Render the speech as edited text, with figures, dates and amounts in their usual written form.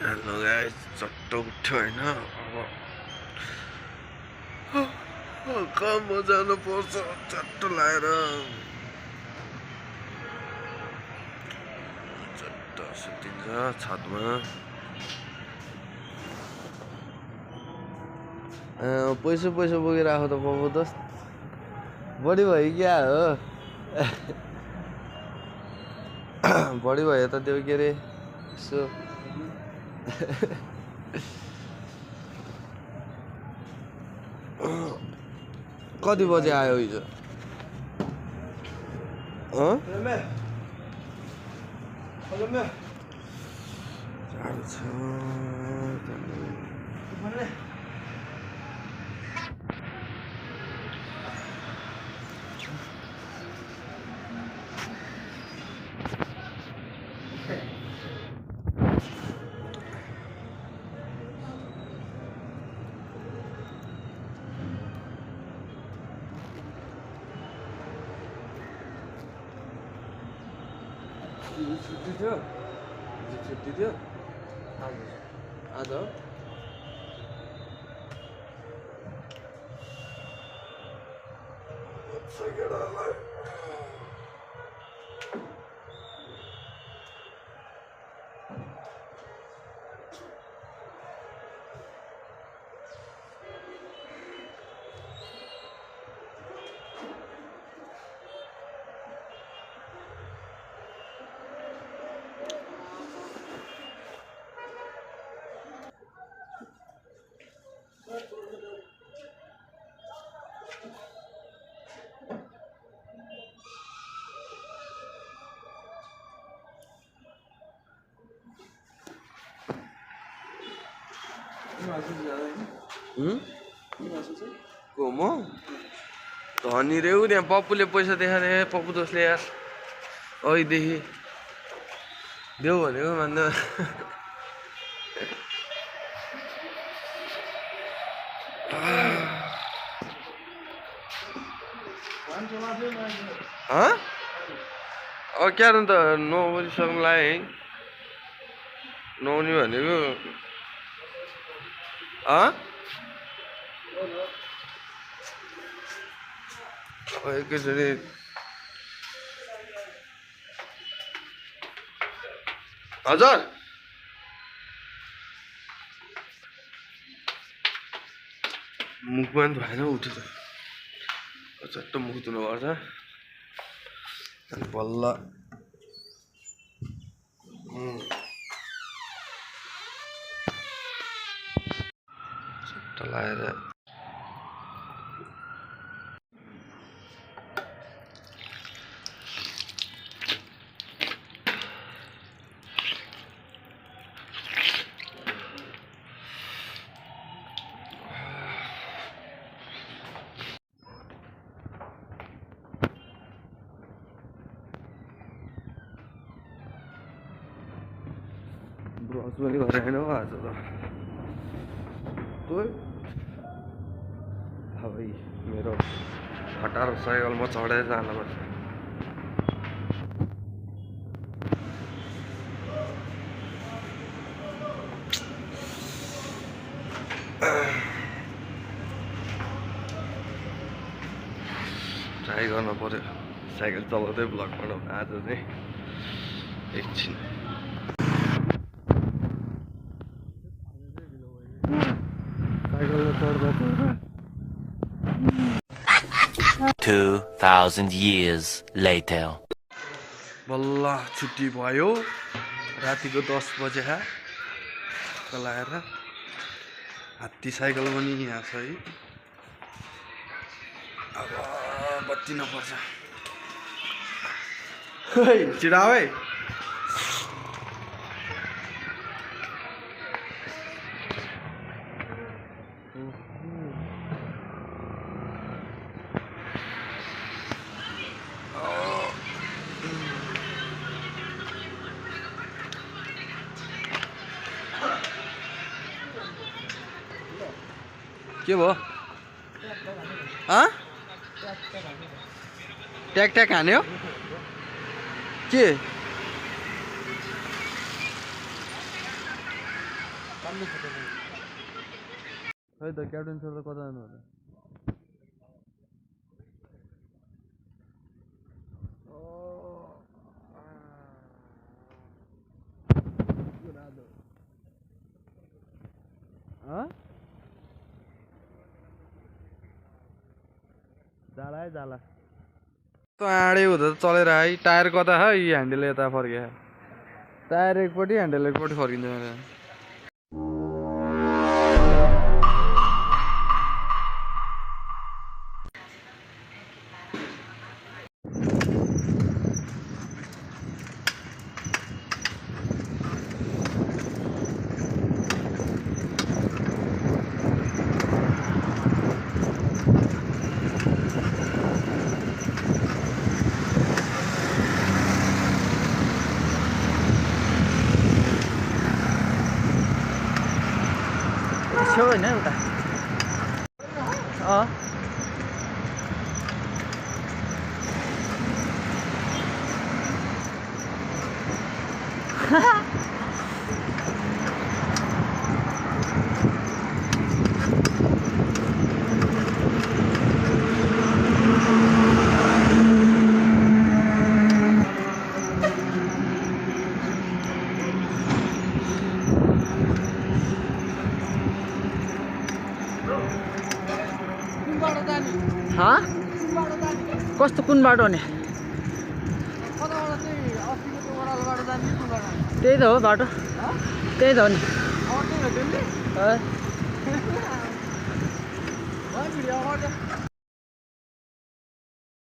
Hello guys, चट्ट उठ्यो होइन। अब काम जानुपर्छ चट्ट लाएर। चट्ट सुतिन्छ छतमा। पैसा बोकेर आएको त पप्पू दोस्त बढी भयो क्या हो। बढी भयो त त्यो के अरे यसो कति बजे आयो हिजो? छुट्टी थियो आज को म धनी रे उ त्यहाँ पप्पूले पैसा देखाए पप्पू दोस्ले यार अहिलेदेखि देऊ भनेको मान्दैन। अब क्या त 9 बजीसम्म लाएँ 9 नि भनेको एकैचोटि हजुर मुखमा भएन उठ्यो त चट्ट मुख धुनुपर्छ अनि बल्ल चट्ट लाएर ब्रस पनि गरेन हौ आज त। अब मेरो खटार साइकलमा चढेर जानुपर्छ। ट्राई गर्नु पर्यो साइकल चलाउँदै भ्लग बनाउनु आज चाहिँ एकछिन। 2000 years later. बल्ल छुट्टी भयो रातिको 10 बजे लाएर हात्ती साइकल पनि यहाँ छ है। अब बत्ती नपर्छ चिडा है। के भयो? ट्याक ट्याक हान्यो के? खै त क्याप्टेन सर त कता जानु होला जाला है जाला त आडै हुँदा त चलेर है टायर कता है यी ह्यान्डल यता फर्के टायर एकपट्टि ह्यान्डल एकपट्टि फर्किन्छ मेरो छेउ होइन उता कस्तो कुन बाटो नि त्यही त हो बाटो त्यही त हो नि